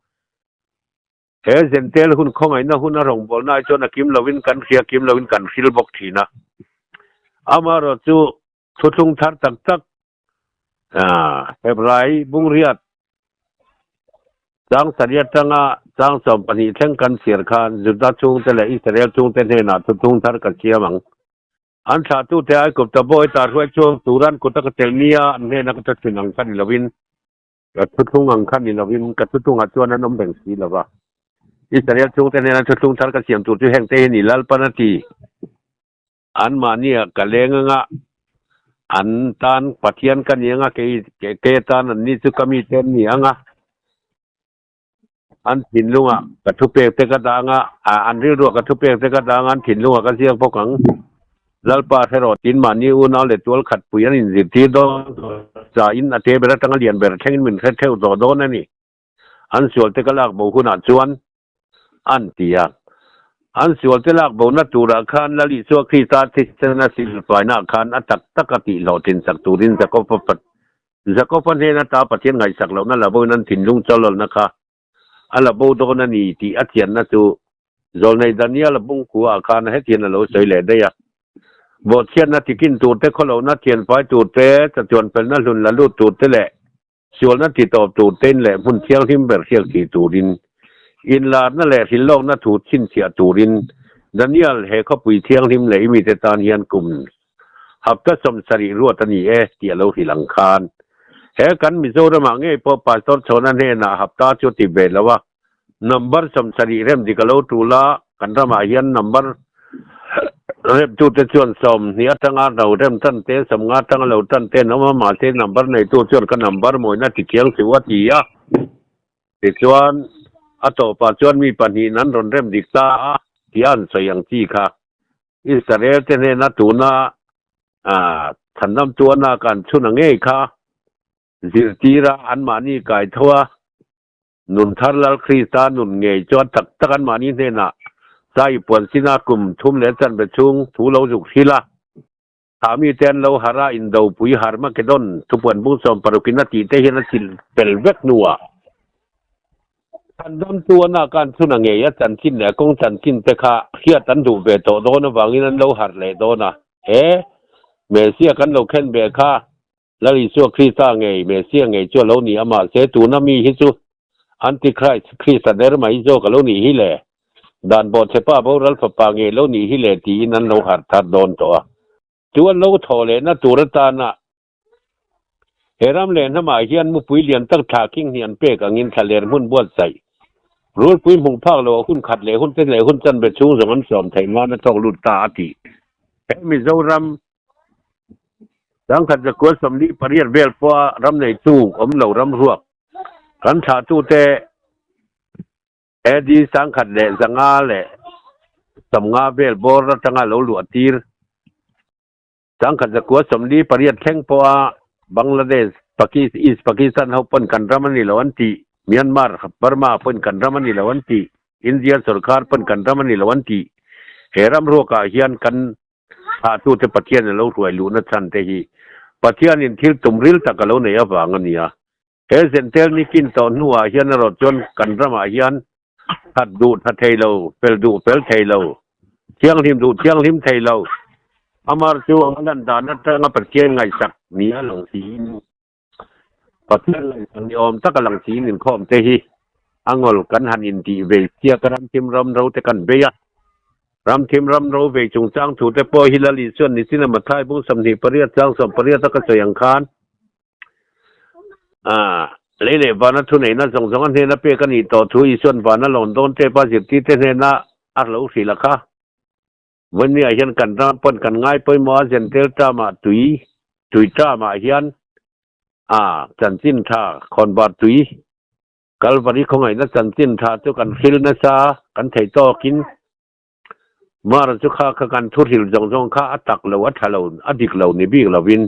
He Zentel hun khawngaihna hun a rawngbawlna ah chuan a kim lovin kan hria, kim lovin kan hril bawk thin a. Amaherawh chu thuthlung thar tak tak Hebrai bungriat chang sarih atanga chang 12 thleng kan chhiar khan Juda chhungte leh Israel chhungte hnenah thuthlung thar ka siam ang. An thlahtute Aigupta bawi tarhruai chhuak turan kuta ka tel nia an hnena ka thathun ang kha ni lovin, ka thuthlung ang kha ni lovin ka thuthlungah chuan an awm reng si lo va. Israel chhungte hnena thuthlung thar ka siam tur chu hengte hi ni Lalpan a ti. Anmahnia ka leng anga an tan Pathian ka ni anga kei kei atan an ni chu ka mite an ni anga an thinlungah ka thupek te ka dah anga an rilruah ka thupek te ka dah anga an thinlungah ka ziak bawk ang. Lalpa hre rawh tin mahni unau leh tual khat pui an inzirtir dawn chain a te ber atanga lian ber thlengin min hre theuh tawh dawn a ni. An sual te ka lak bo hunah chuan an ti a. An sual te lak bona turah khan Lal Isua Krista thisen a silfainaah khan a tak tak a tih hlawhtlin sak turin Jakob-a Jakob-a hnen ata Pathian ngaihsak lohna la boin an thinlung chawlawlhna kha a la bo dawn a ni tih a chianna chu Zawlnei Daniel-a bungkua-ah khan hetiang a lo sawi leh daih a. Bawhchhiatna tikin turte, khawlohna thianfai turte, chatuan felna hlun la lut turte leh Sualna ti tawp tur tein leh hmun thianghlim ber hriak thih turin, inlarna leh hrilhlawkna thu chhinchhiah turin Daniel he khawpui thianghlim leh i mite tan hian kum hapta 70 ruat a ni e tih a lo hrilh ang khan. He kan Mizoramah ngei pawh Pastor Chhawna hnenah hapta chu a ti ve lo a, Number 70 rem dik a lo tul a, kan ramah hian number remtute chuan 20 atanga lo rem tan te, 50 atanga lo tan te an awm a, mahse number neitu chuan ka number mawina ti chiang suh a ti a. Tichuan a tawpah chuan mi pahnihin an rawn rem dik ta a tia an sawi ang chi kha. Israel te hnena tuna thandamtu a kan chhun a ngei kha zirtira anmahni kai tho a. Nun thar Lal Krista nun ngei chuan tak tak anmahni hnenah Sai puan sina kum thum leh chanve chhung thu lo zuk hrilh a. Thah mite an lo harh a, Indopui Harmageddon thupuan bung 60 in a tih te hian a chilh fel vek hnuah Chhandamtu a nak an chhun a ngei a chanchin leh a kawng chanchin te kha hriat an duh ve tawh dawn avangin an lo harh leh dawn a. He Messiah kan lo khen ve kha Lal Isua Krista ngei, Messia ngei chu a lo ni a, mahse tuna mi hi chu Antichrist, Krista der mai zawk a lo nih hi le, dan bawhchhepa boral fapa ngei lo nih hi le tiin an lo harh thar dawn tawh a. Chu an lo thawh lehna tur atana he ram leh hnamah hian mupui lian tak thla khing hnih an pek angin thlaler hmun buatsaih rulpui hmuh phak loh a hun khat leh hun te leh hun chanve chhung zawng an sawm theih nan a thawk lut ta a tih. He Mizoram 1148 vel pawha ram neitu awm lo ram ruak kan thlahtute AD 1150 vel bawr atanga lo luah tir 1948 thleng pawha Bangladesh, East Pakistan ho pawn kan ram a ni lo an tih, Myanmar, Burma pawn kan ram a ni lo an tih, India sorkar pawn kan ram a ni lo an tih. He ram ruakah hian kan Thlahtute Pathian a lo hruai luhna chhan te hi Pathianin thil tum ril tak a lo neih avang a nia. He Zentel ni kin tawh hnuah hian erawh chuan kan ramah hian that duh tha thei lo, fel duh fel thei lo, thianghlim duh thianghlim thei lo, amar chu a lan dan atanga Pathian ngaihsak ni a lang siin, Pathian ngaihsak ni awm tak a lang siin inkhawm te hi a ngawl kan han intih ve chiak a, ramthim ram ro te kan bei a. Ramthim ram ro vei chungchang thu te pawh hi Lali chuan nichin a Mathai bung 28 chang 18 a ka sawi ang khan Lei leh vana thuneihna zawng zawng a hnena pek a nih tawh thu Isua'n vana lawn dawn tep a zirtirte hnena a lo hrilh a kha. Vawinia hian kan ram pawn kan ngai pawimawh a Zentel term-ah tui, tui term-ah hian a chanchin tha khawnvar tui, Kalvari khawngaihna chanchin tha chu kan hril nasa kan theih tawkin Mara chu kha kha kan thu hril zawng zawng kha a tak lo, a tha lo, a dik lo ni bik lovin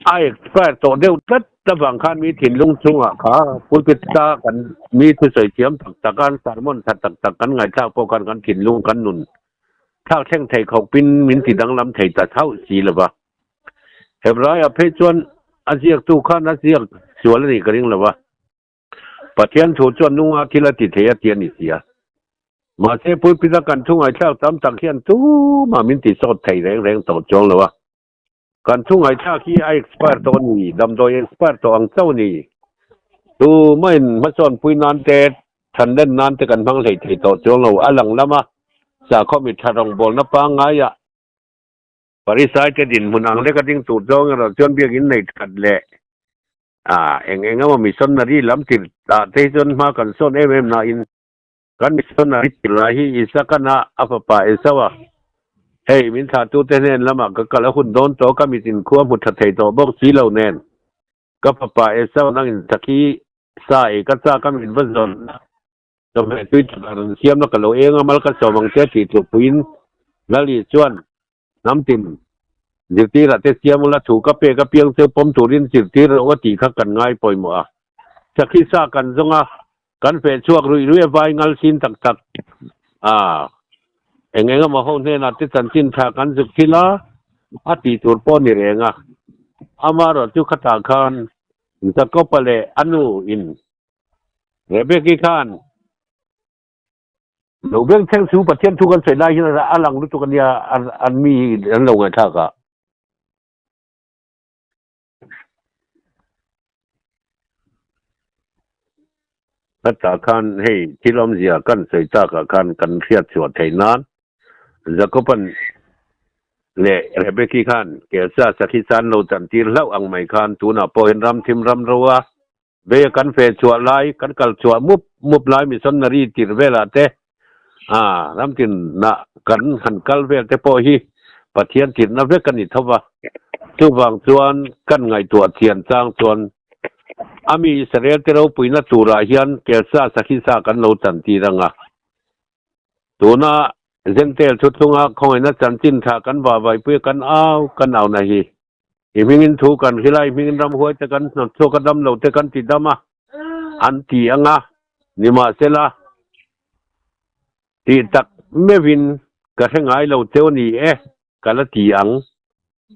a expire tawh deuh tlat avang khan mi thinlung chungah kha pulpit ta kan mi thusawi thiam tak tak a, an sermon tha tak tak kan ngaihthlak pawh khan kan thinlung kan nun thlak thleng thei khawpin min ti danglam thei ta chauh si lova. Hebraiah phei chuan a ziaktu khan a ziak sual a nih ka ring lova. Pathian thu chuan nunga thil a ti thei a ti a ni si a. Mahse pulpit a kan thu ngaihthlak tam tak hian tumah min ti sawt thei reng reng tawh chuang lo a. Kan thu ngaihthlak hi a expire tawh a ni, damdawi expire tawh ang chauh a ni. Tumahin hmasawnpui nan te, thanlen nan te kan hmang hlei thei tawh chuang lo. A lang lama sakhaw mitha rawngbawlna pangngaiah Pharisai te dinhmun ang lek a ding tur zawng erawh chuan biakinn nei that leh eng eng emaw missionary lam tir ah te hi chuan hma kan sawn em em nain kan missionary tir lah hi Isakana a fapa Esau-a hei min thlahtu te hnen lamah ka kal a hun dawn tawh ka mit inkhua hmu tha thei tawh bawk si lo nen ka fapa Esau nangin sakhi sa ei ka chak a min va zawn a. Chawhmeh tui tak a rawn siam a, ka lo eng a, mal ka sawm ang che tih tlukpuiin Lali chuan hnam tin zirtirah te siam ula thu ka pek apiang chu pawm turin zirtir rawh a tih kha kan ngai pawimawh a. Sakhi sa kan zawng a, kan feh chhuak ruih ruih a vai ngal sin tak tak a, eng eng emaw ho hnenah te chanchin tha kan zuk thil a, a tih tur pawh ni reng a. Amaherawh chu khatah khan Jakob-a leh a nu in Rebeki khan lo beng thleng chu Pathian thu kan sawi lai hian a lang lutuk a nia an mi an lo ngaihthlak a. Hetah khan hei thil awmzia kan sawi takah khan kan hriat chhuah theih nan Jakoban leh Rebeki khan Kelsa sakhi chan lo chantir hlauh ang mai khan tunah pawh hian ram thim ram ro a Vei a kan feh chhuah lai, kan kal chhuah mup mup lai missionary tir velah te, ah, ramtinah kan han kal vel te pawh hi Pathian tirhna vek a ni tho va. Chuvang chuan kan ngaihtuah thian chang chuan a mi Israel te ropuina turah hian kelsa sakhisa kan lo chantir ang a. Tuna Jentail thuthlunga khawngaihna chanchin tha kan vahvaihpui a kan au kan auna hi I hmingin thu kan hrilh a, i hmingin ramhuai te kan hnawt chhuak a, dam lo te kan ti dam a, an ti ang a, nimahsela, tih tak meuhin ka hre ngai lo cheu ni e, ka la ti ang.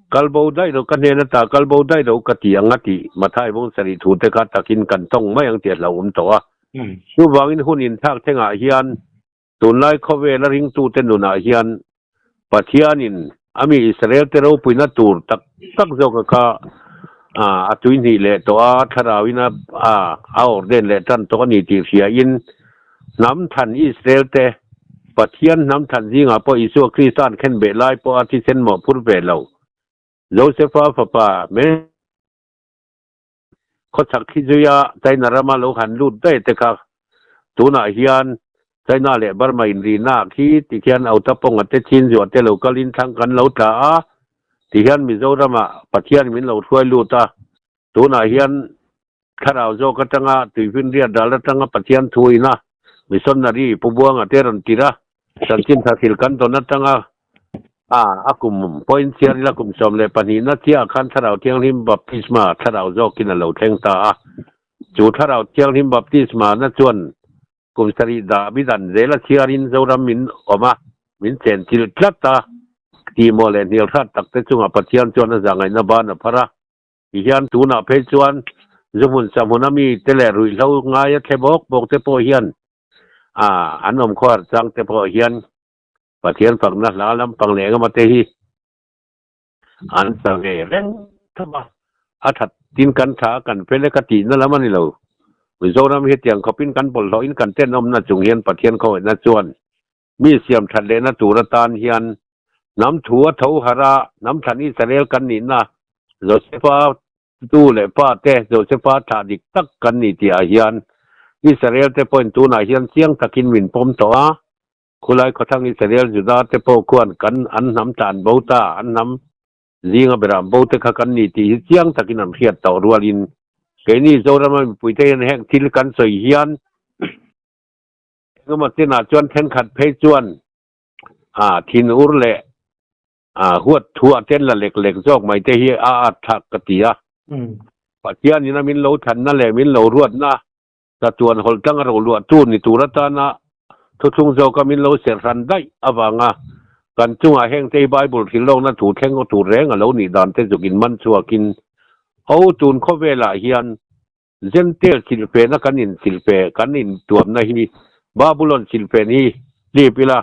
Kal bo daih lo, ka hnen ata kal bo daih lo ka ti ang a tih Mathai vawng sarih thu te kha takin kan tawng mai ang tih a hlauhawm tawh a. Chuvangin hun inthlak thlengah hian Tunlai khawvela ringtute nunah hian Pathianin a mi Israelte ropuina tur tak tak zawka kha a tuihnih leh tawh a, thlarauin a a ordain leh tan tawh a ni tih hriain hnam than Israelte Pathian hnam than zingah pawh Isua Krista'n khenbeh lai pawh a thisen mawh phur ve lo. Josefa fapa me Khawchhak thli zuia China rama lo han lut daih te kha tunah hian China leh Burma inrihna ah khi ti khian Autaponga te Chinzua te lo kalin thlang kan lo tla a ti hian Mizoramah Pathian min lo hruai lut a, tunah hian thlarau zawk atanga tuifinriat ral atanga Pathian thuina missionary Pu Buanga te rawn tir a, Chanchin tha thil kan dawn atanga a a kum point chiar ila kum 12 na chiah khan Thlarau Thianghlim Baptisma Thlarau zawkin a lo thleng ta a. Chu Thlarau Thianghlim Baptisma na chuan kum sarih dah bidan zela chhiarin Zoram min awm a, min chen chilh tlat a. Tihmawh leh hnial hrat tak te chungah Pathian chuan a zahngaihna ban a phar a. Tihian tunah phei chuan zu hmun sa hmuna mi te leh ruihhlo ngaia thle bawk bawk te pawh hian an awm khawhar chang te pawh hian Pathian fakna hla lampang leh engemaw te hi an sa ve reng thap a. A that tin kan tha a kan fel e ka tihna lam a ni lo. Mizoram hi tiang khawpin kan bawlhhlawhin kan tenawmna chung hian Pathian khawngaihna chuan Mi siam that lehna tur atan hian hnam thu a tho harh a, hnam thlan Israel kan nihna Josefa tu leh pa te Josefa thlah dik tak kan ni tihah hian Israel te pawhin tunah hian chiang takin min pawm tawh a, khulai khawthlang Israel Juda te pawh khuan kan an hnam tlan bo ta, an hnam zinga beram bo te kha kan ni tih hi chiang takin an hriat tawh rualin keini Zorama mipuite hian heng thil kan sawi hian Engemaw chinah chuan thenkhat phei chuan thin ur leh huat thu a ten la lek lek zawk mai te hi a at thlak ka ti a. Pathianin a min lo thlanna leh min lo ruatna chatuan hawlh tlang a roluah tu ni tur atana thuthlung zawka min lo serh hran daih avanga kan chungah heng te hi Bible hrilhlawkna thu thleng tur reng a lo nih dan te zuk in man chhuakin ho tun khawvelah hian Gentile silhfena kan in silhfe kan in tuamna hi Babulon silhfen hi hlip ila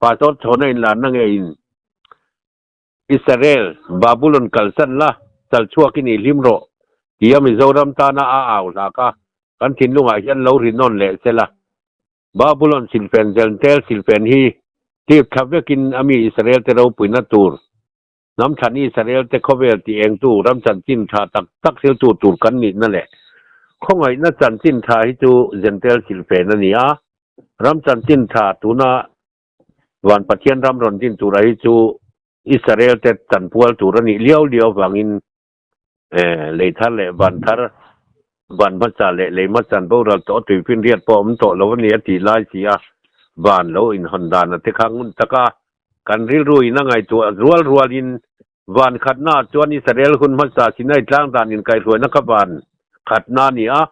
Pastor chhawna inlarna nge in Israel Babulon kalsan la chal chhuak i nih hlim rawh tia Mizoram tana a au hlak a kan thinlungah hian lo ri nawn leh sela Babulon silhfen Gentile silhfen hi hlip thla vekin ami Israel te ropuina tur Hnam thlan Israel te khawvel tih engtu ram chanchin tha tak tak thiltu tur kan nihna leh khawngaihna chanchin tha hi chu Jentail silfen a ni a, ram chanchin tha tuna Van Pathian ram rawn din tura hi chu Israel te chanpual tur a nih liau liau vangin lei thar leh van thar van hmasa leh lei hmasan boral tawh tuifinriat pawh awm tawh lo a ni a tih lai si a, van lo inhawn dan a te kha ngun tak a, kan rilru in a ngaihtuah rual rual in van khatna ah chuan Israel hun hmasa Sinai tlang dan inkaihhruaina kha van khatna a ni a,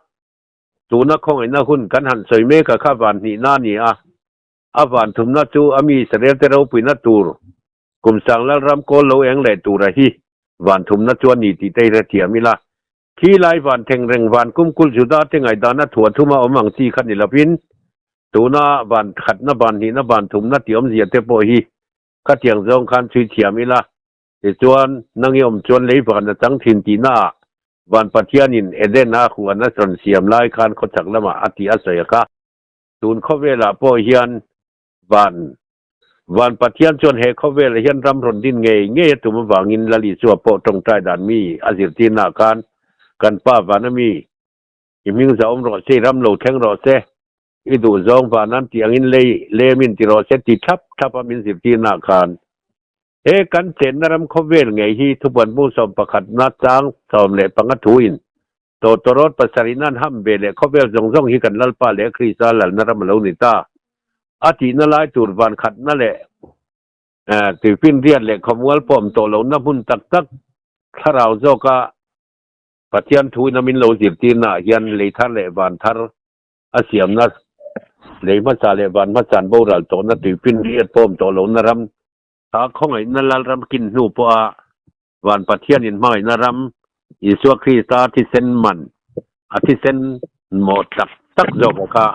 tuna khawngaihna hun kan han sawi mek a kha van hnihna a ni a, a van thumna chu a mi Israel te ropuina tur kum sang lalram kawl lo eng leh tura hi van thumna chu a ni tih te hi hrethiam ila. Khi lai van thengreng van kumkul Juda te ngaihdana thua thuma awm ang chi kha ni lovin, tuna van khatna van hnihna van thumna tih awmzia te pawh hi khatiang zawng khan chhui thiam ila, tichuan nang i awm chuan lei van a chang thin tihna ah van Pathianin Eden a huan a rawn siam lai khan khawchhak lamah a tih a sawi a kha. Tun khawvelah pawh hian van Van Pathian chuan he khawvelah hian ram rawn din ngei ngei a tum avangin Lal Isua pawh tawngtai dan mi a zirtirnaah khan kan Pa vana mi i hming zahawm rawh se, i ram lo thleng rawh se, i duhzawng vanan tih angin lei lemin ti rawh se ti thlap thlap a min zirtirnaah khan he kan chenna ram khawvel ngei hi thupuan bung 11na chang 15 thuin tawtawrawt pasarih nan ham ve leh khawvel zawng zawng hi kan Lalpa leh Krista lalna ram a lo ni ta. A tihna lai tur van khatna leh tuifinriat leh khawmual pawh awm tawh lohna hmun tak tak thlarau zawka Pathian thuin a min lo zirtirnaah hian lei thar leh van thar a siamna lei hmasa leh van hmasan boral tawhna tuifinriat pawh awm tawh lohna ram kha khawngaihna lalram kin hnu pawha Van Pathianin hmangaihna ram Isua Krista thisen man a thisen mawh tak tak zawk a kha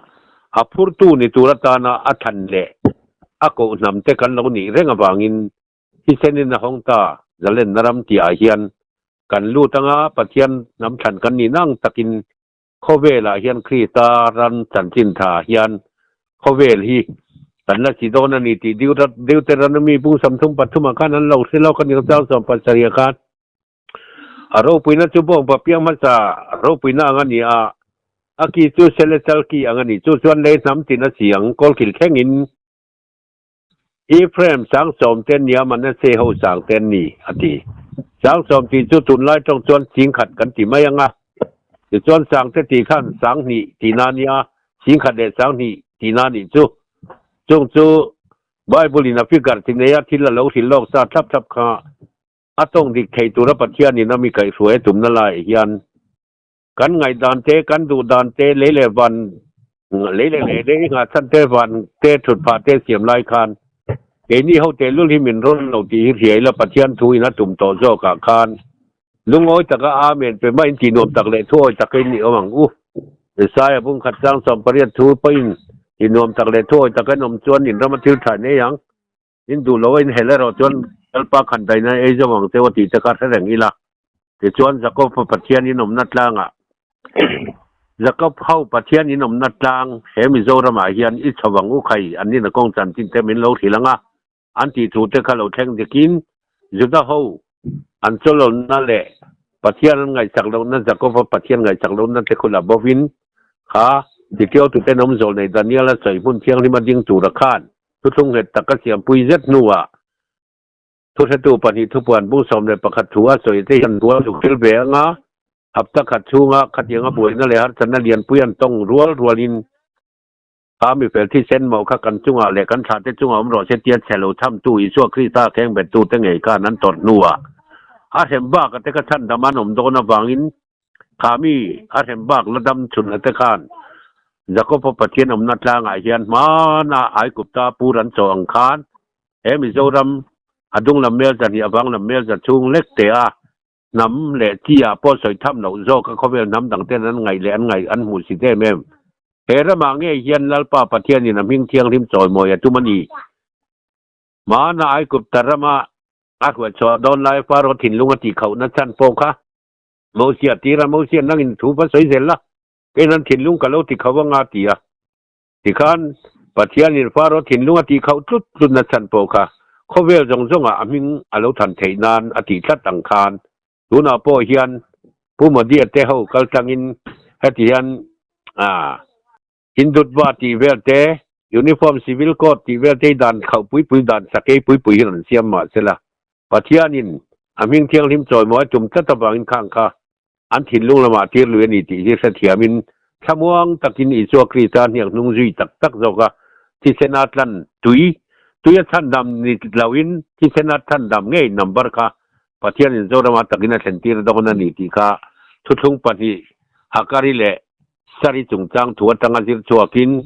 a phurtu ni tur atana a thlan leh a kohhnam te kan lo nih reng avangin thisenin a hawng ta zalenna ram tihah hian kan lut anga Pathian hnam thlan kan nih nang takin Khawvelah hian Krista ram chanchin tha hian khawvel hi kan la si dawn a ni tih Deuteronomy bung 33 ah khan an lo hre lo kha ni chang 17 ah khan a ropuina chu bawngpa piang hmasa ropuina ang a ni a, a ki chu selechal ki ang a ni. Chu chuan lei hnam tin a si ang kawlkil thlengin Ephraim sang sawm te nia Manasseh ho sang te an ni, a ti. Sang sawm tih chu tunlai tawng chuan singkhat kan ti mai ang a. Tichuan sang te tih khan sang hnih tihna a nia, singkhat leh sang hnih tihna a nih chu. Chung chu Bible in a figure chi neia thil a lo hrilh lawk sa thlap thlap kha a tawng dik thei tura Pathianin a mi kaihhruai a tumna laiah hian Kan ngaihdan te, kan duhdan te, lei leh van, lei leh lei lei nghah chhan te, van te, thutphah te siam lai khan Keini ho tehlul hi min rawn lo tih hi hria ila Pathian thu in a tum tawh zawk ah khan lungawi taka Amen pe mah in tih nuam tak leh thuawi tak in i awm ang u. Isaiah bung khat chang 80 thu pawhin tih nuam tak leh thuawi tak in awm chuan in rama thil tha nei ang. In duh lo a in helh erawh chuan Lalpa khan daina ei zawng ang cheu a tih te kha hre reng ila. Tichuan Jakob-a Pathian in awmna tlangah Jakob ho Pathian in awmna tlang he Mizoramah hian i chho ang u khai an nina kawng chanchin te min lo hrilh ang a, an tih thu te kha lo thleng dikin Juda ho an chawlawlna leh Pathian an ngaihsak lohna Jakob-a Pathian ngaihsak lohna te khu la bovin kha Titiotuten awmzawl nei Daniel-a sawi hmun thianghlim a ding tura khan thuthlung nghet tak a siampui zet hnuah Thuhretu pahnih thupuan bung 11 thu a sawi te hian rual zuk thil ve anga hapta khat chhunga khatianga buaina leh harsatna lianpui an tawng rual rualin kha mifel thisen mawh kha kan chungah leh kan thlahte chungah awm rawh se tia chhe lo chhamtu Isua Krista kheng bettute ngei khan an tawrh hnuah a hrem bak ate kha chhandam an awm dawn avangin kha mi a hrem bak la dam chhun ate khan Jakob-a Pathian awmna tlangah hian hmana Aigupta pur an chaw ang khan He Mizoram a dung lam mel zahnih a vang lam mel za chhung lek te a hnam leh chi ah pawh sawi tham loh zawk a khawvel hnam dang ten an ngaih leh an ngaih an hmuh si em em. He ramah ngei hian Lalpa Pathianin a hming thianghlim chawimawi a tum a ni. Hmana Aigupta rama a hruaichhuah dawn lai Faro thinlung a tihkhauhna chhan pawh kha Mosia tira Mosia nangin thu va sawi zel la, keiin an thinlung ka lo tikhauh anga ti a. Tikhan, Pathianin Faro thinlung a tihkhauh tlut tlutna chhan pawh kha khawvel zawng zawngah a hming a lo than theih nan a tih tlat ang khan tunah pawh hian Pu Modi-a te ho kal tlangin heti hian Hindutva tih vel te, Uniform Civil Code tih vel te hi dan khauh pui pui dan sakei pui pui hian an siam mah sela Pathianin a hming thianghlim chawimawi a tum tlat avangin khang kha An thinlung lamah tir lui a ni tih hi hrethiamin thlamuang takin Isua Krista hniak hnung zui tak tak zawk a, thisena tlan tui, tuia chhandam ni loin thisena chhandam ngei number kha Pathianin Zorama takin a thlentir dawn a ni tih kha thuthlung pahnih Hakari leh Sari chungchang thu atanga zir chhuakin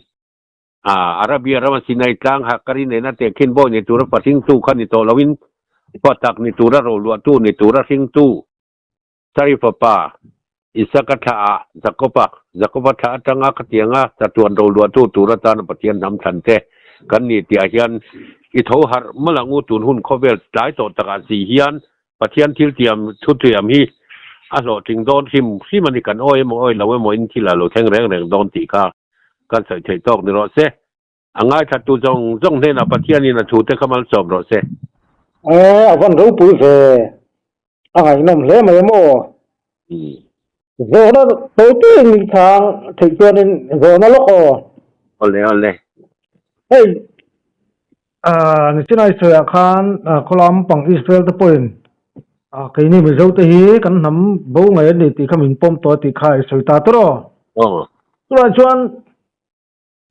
Arabia rama Sinai tlang Hakari nena tehkhin bawi ni tura fahringtu kha ni tawh loin pa tak ni tura roluahtu ni tura hringtu Sari fapa, Isaka thlah ah Jakob-a, Jakob-a thlah atanga khatianga chatuan roluahtu tur atana Pathian hnam thlan te kan ni tih ah hian i tho harh malh ang u tun hun khawvel tlai tawh takah si hian Pathian thil tiam thu tiam hi a hlawhtling dawn hrim hrim a ni kan awi emaw awi lo emaw in thil a lo thleng reng reng dawn tih kha kan sawi theih tawk ni rawh se. A ngaithlattu zawng zawng hnenah Pathianin a thute kha malsawm rawh se.
E, a van ropui ve. A ngaihnawm hle mai maw? Zawhna tawi tawiin min chhang theih chuanin zawhna lawk aw.
Awle awle.
Hei, Nichinai sawiah khan khawlam pang Israel te pawhin keini Mizo te hi kan hnam bo ngei a ni tih kha min pawm tawh a tih kha i sawi ta tawrh aw.
Aw.
Chulai chuan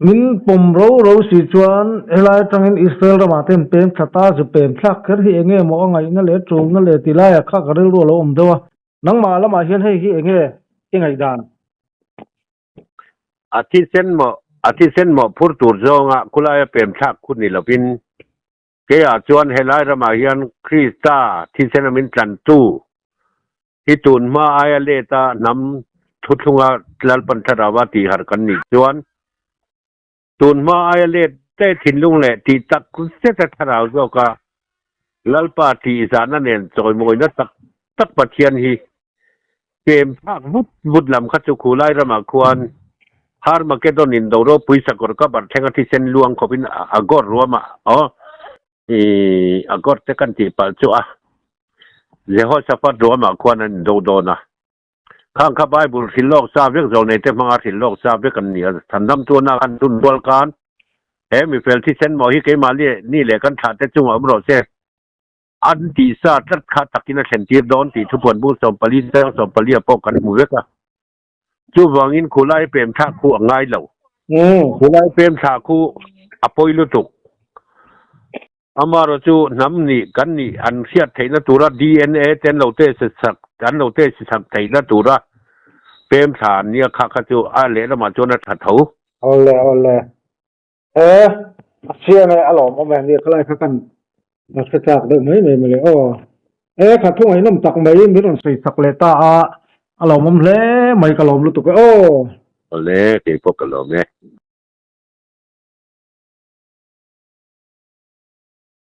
Min pawm ro ro si chuan helai atangin Israel ramah te an pem thla ta, zu pem thlak kher hi enge maw a ngaihna leh tulna leh ti laiah kha ka rilru a lo awm deuh a. Nangmah lamah hian hei hi enge i ngaihdan?
A thisen maw, a thisen maw phur tur zawnga khulaia pem thlak khu ni lovin, keiah chuan helai ramah hian Krista thisena min tlantu hi tun hma aia let a hnam thuthlunga Lalpan Thlarau a tih harh kan nih chuan tun hma aia let daih thinlung leh tih tak zet a thlarau zawk a Lalpa tih zahna nen chawimawina tak tak Pathian hi pem phak vut vut lam kha chu khulai ramah khuan Harmageddon in do ropui sakawr ka barh thleng a thisen luang khawpin a gawr ruam a aw I a gawr te kan tih palh chu a Jehoshaphat ruamah khuan an indo dawn a. Khang kha Bible hrilh lawk sa vek zawh nei te hmanga hrilh lawk sa vek an ni a. Thandam tuna khan dun rual khan he mifel thisen maw hi keimah ni leh kan thlah te chungah awm rawh se. An tih sa tlat kha takin a thlen tir dawn tih thupuan bung 14 chang 14 ah pawh kan hmu vek a. Chuvangin khulai pem thlak khu a ngai lo. Khulai pem thlah khu a pawi lutuk. Amaherawhchu hnam nih kan nih an hriat theihna tura DNA te an lo test sak an lo test sak theihna tura pem thla an nia kha kha chu a lehlamah chuan a tha tho.
Awle awle. E. A chiang e, a lawmawm e, nia khalai kha kan la hre chak deuh mai mai mawle aw. E kha thu ngaihnawm tak mai min rawn sawi chak leh ta a, a lawmawm hle mai ka lawm lutuk e aw.
Awle, keipawh ka lawm e.